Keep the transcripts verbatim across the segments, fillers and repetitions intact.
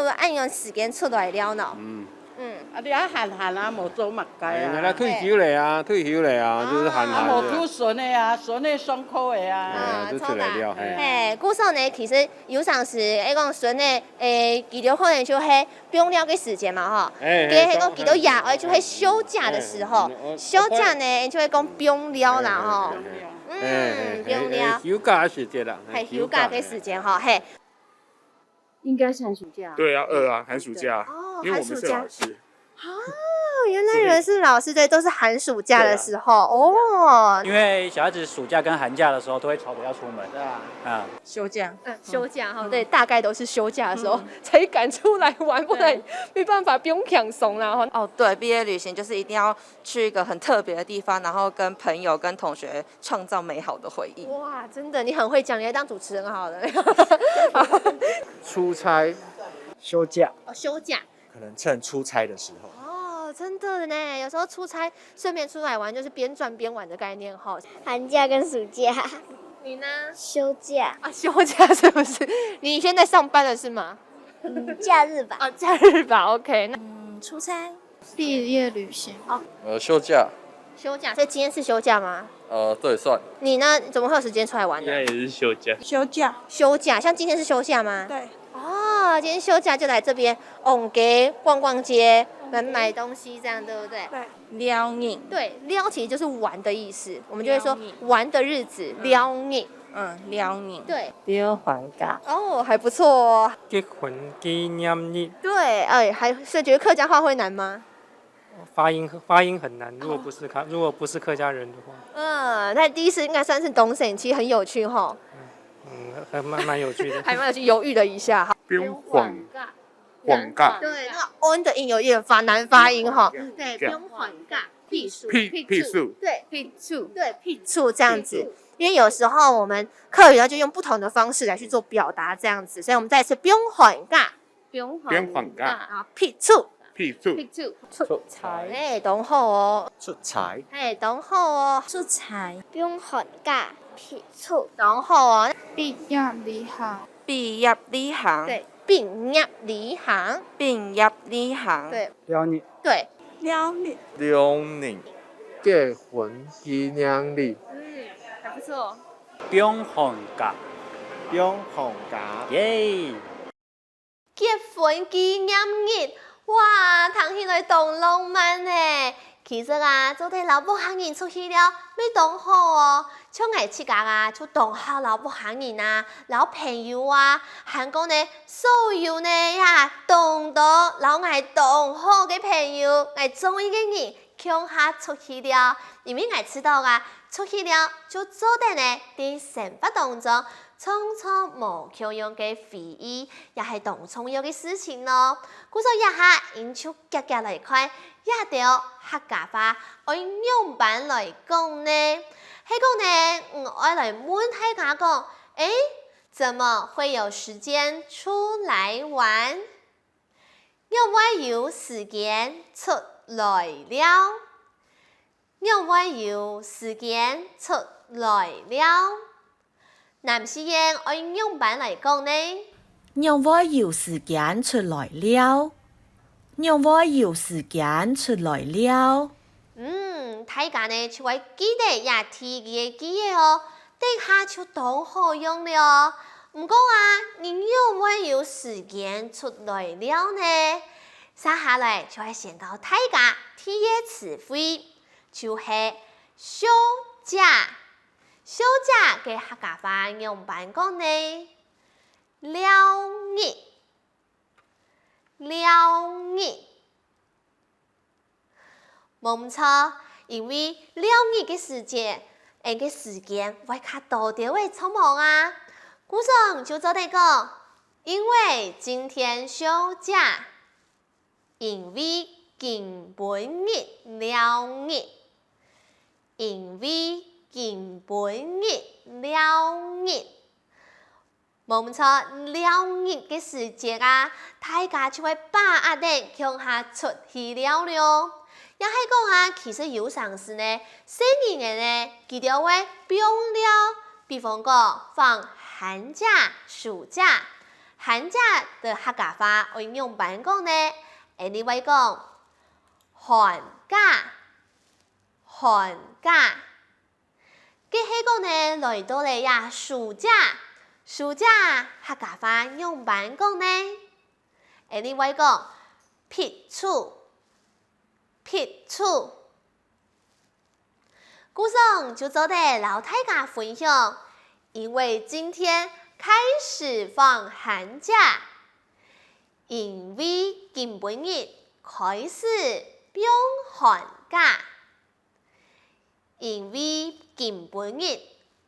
就恁樣時間出來尞呢。嗯，嗯，啊，你啊閒閒啊，無做麼个哎，啊？那退休了啊，退休了啊，就是閒啊，閒的。無讀書的啊，孫仔上課的啊。哎，就出來尞，嘿。嘿，故所呢，其實有常時，會講孫仔，誒，佢兜可能就係放尞个時間嘛，吼。哎，佢係講佢兜爺哀就係休假的時候，哎，休假呢就會講放尞啦，吼。哎，嗯，放尞，休假的時節啦，係休假个時間吼，嘿。应该是寒暑假。对啊，二啊，寒暑假，哦，因为我们是老师。哦，原來你們是老師，對，都是寒暑假的時候哦。因為小孩子暑假跟寒假的時候都會吵着要出門，對啊。啊，休假。嗯，休假哈，對，大概都是休假的時候才敢出來玩，不然沒辦法，不用放鬆啦哈。哦，对，毕业旅行就是一定要去一个很特别的地方，然后跟朋友、跟同学创造美好的回忆。哇，真的，你很會講，你還當主持人好了。出差、休假，哦，休假。可能趁出差的时候。哦，真的呢，有時候出差順便出來玩，就是邊賺邊玩的概念哈。寒假跟暑假。你呢？休假。啊，休假是不是？你現在上班了是嗎？嗯，假日吧。啊，假日吧，OK。那嗯，出差。毕业旅行。呃，休假。休假，所以今天是休假嗎？呃，对，算。你呢？怎麼會有時間出來玩呢？也是休假。休假。休假，像今天是休假嗎？对。哦，今天休假就來這邊逛街、逛逛街，買買東西，這樣對不對？对。尞日。對，尞其實就是玩的意思，我們就會說尞日玩的日子，尞日。嗯，尞日。对。放寒假。哦，還不錯哦。結婚紀念日。對，哎，還是覺得客家話會難嗎？發音發音很難，如果不是客如果不是客家人的話。嗯，那第一次應該算是懂省，其實很有趣吼。嗯，還蠻蠻有趣的。還蠻有趣，猶豫了一下哈。放寒假。放假。對，那个 on 的音有點發難發音哈。放對，假放寒假，避暑，避避暑。對，避暑。對，避暑這樣子。因為有時候我們客語呢就用不同的方式來去做表達這樣子，所以我們再一次放寒假，放放寒假。啊，避暑，避暑。避暑。出差。哎，當好哦。出差。哎，當好哦。出差。放寒假，避暑。當好哦。毕业旅行。毕业旅行。對，毕業旅行。毕业旅行。對。尞日。對。尞日。尞日。結婚紀念日。嗯，還不錯。放寒假。放寒假。耶！結婚紀念日，哇，聽起來當浪漫呢。其實啊，做得摎屋下人出去尞，乜當好哦。像𠊎自家啊，就當好摎屋下人啊，摎朋友啊，還過呢，所有呢呀，當多摎𠊎當好个朋友，𠊎中意个人，共下出去尞。因為𠊎知道啊，出去尞就做得呢，在生活當中創造無共樣个回憶，也係當重要个事情咯。故所這下，𫣆就遽遽來看，這兜客家話愛仰般來講呢？係講呢，你愛來問大家講，誒，怎麼會有時間出來玩？ 仰會有時間出來尞？仰會有時間出來尞？南四縣愛仰般來講呢？仰會有時間出來尞？仰會有時間出來尞？ 嗯，大家呢就愛記得這第二个句仔哦，等下就當好用了哦。毋過啊，你仰會有時間出來尞呢？接下來就愛先教大家第一个詞彙，就係休假。休假个客家話仰般講呢？尞日。 尞日。無毋著，因為尞日个時節，𫣆个時間會較多兜仔著無啊？故所就做得講，因為今天休假，因為今晡日尞日，因為今晡日尞日。 無毋著，尞日个時節啊，大家就會把握等共下出去尞了。也係講啊，其實有成時呢，細人仔呢，佢兜會放尞，比方講放寒假、暑假，寒假个客家話愛仰般講呢？𠊎俚會講寒假，寒假。該係講呢，來到了這暑假，暑假客家話仰般講呢？𠊎俚會講避暑，避暑。 故所就做得摎大家分享，因為今天開始放寒假，因為今晡日開始放寒假，因為今晡日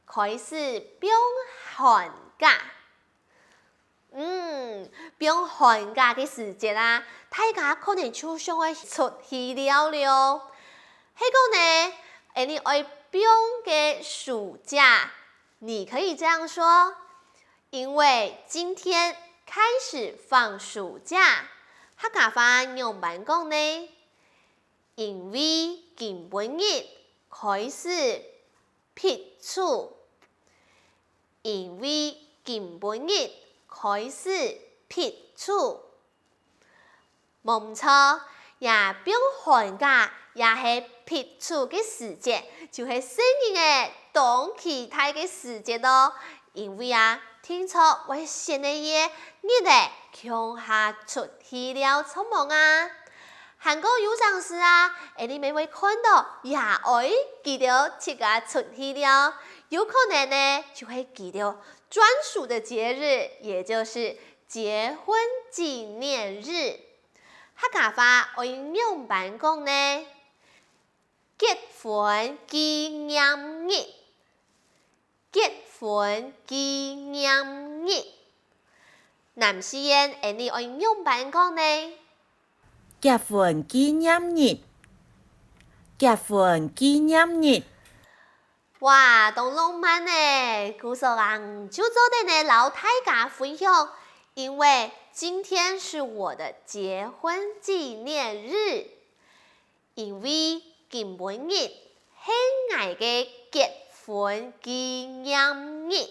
開始放寒假。 嗯，放寒假个時節啊，大家可能就想愛出去尞了。係講呢，𠊎俚愛放个暑假，你可以這樣說：因為今天開始放暑假，客家話仰般講呢？因為今晡日開始避暑，因為今晡日開始避暑。無毋著，這放寒假也係避暑个時節，就係細人仔當期待个時節囉。因為啊，定著會先个月日仔共下出去尞著無啊？ 還過有成時啊，𠊎俚乜會看著爺哀佢兜自家出去尞，有可能呢就係佢兜專屬的節日，也就是結婚紀念日。客家話愛仰般講呢？結婚紀念日，結婚紀念日。南四縣𠊎俚愛仰般講呢？ 結婚紀念日，結婚紀念日。哇，當浪漫呢！故所啊，就做得呢摎大家分享，因為今天是我的結婚紀念日，因為今晡日係𠊎个結婚紀念日。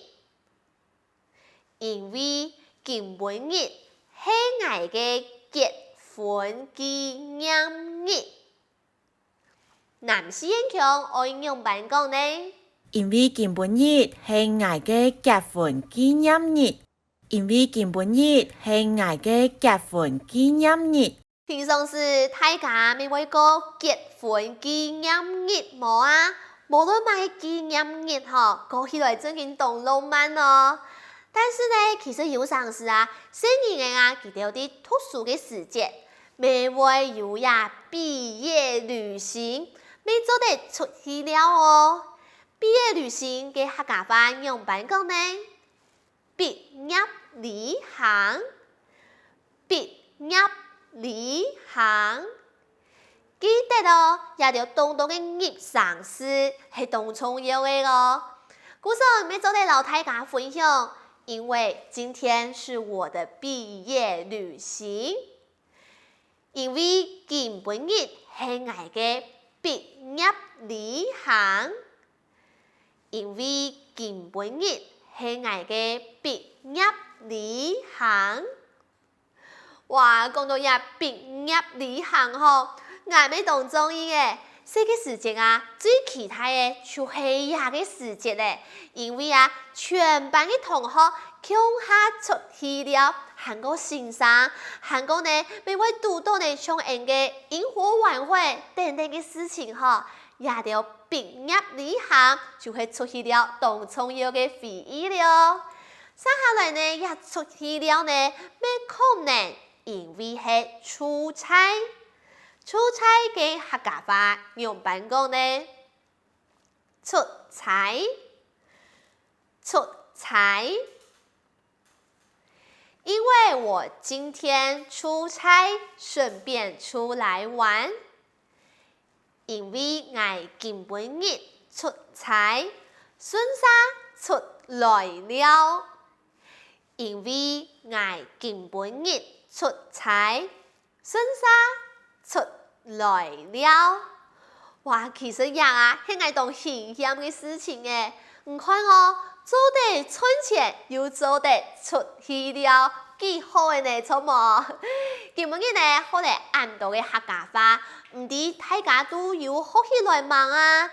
因為今晡日係𠊎个結婚紀念日。南四縣腔愛仰般講呢？因為今晡日係𠊎个結婚紀念日。因為今晡日係𠊎个結婚紀念日。 平常時大家乜會過結婚紀念日無啊？無論麼个紀念日吼，過起來正經當浪漫哦。但是呢，其實有成時啊，細人仔啊，佢兜在讀書个時節，乜會有這畢業旅行，乜做得出去尞哦。畢業旅行个客家話仰般講呢？ 畢業旅行，畢業旅行。記得哦，這兜當當个入聲字係當重要个哦。故所乜做得摎大家分享，因為今天是我的畢業旅行。 因為今晡日係𠊎个畢業旅行。因為今晡日係𠊎个畢業旅行。哇，講著這畢業旅行吼，𠊎乜當中意欸！細个時節啊，最期待个就係這个時節咧，因為啊，全班个同學共下出去尞，還過先生，還過呢，乜會堵著呢像𠊎个營火晚會等等个事情吼，這兜畢業旅行就係出去尞當重要个回憶了哦。接下來呢，這出去尞呢，乜可能因為係出差。出差个客家話仰般講呢？出差，出差。因為我今天出差，順便出來玩。因為𠊎今晡日出差，順續出來尞。因為𠊎今晡日出差， 順續出來尞。哇，其實這啊，係𠊎當欣羨个事情欸。你看哦，做得賺錢，又做得出去尞，幾好个呢，著無？今晡日呢，學了恁多个客家話，毋知大家都有學起來吂啊？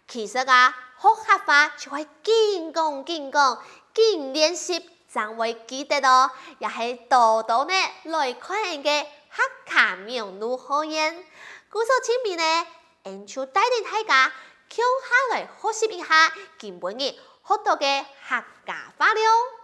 其實啊，學客話就愛緊講緊講，緊練習，正會記得哦，也係多多呢來看𠊎个客家網路學院。故所盡尾呢，𠊎就帶領大家共下來學習一下今晡日學到个客家話了。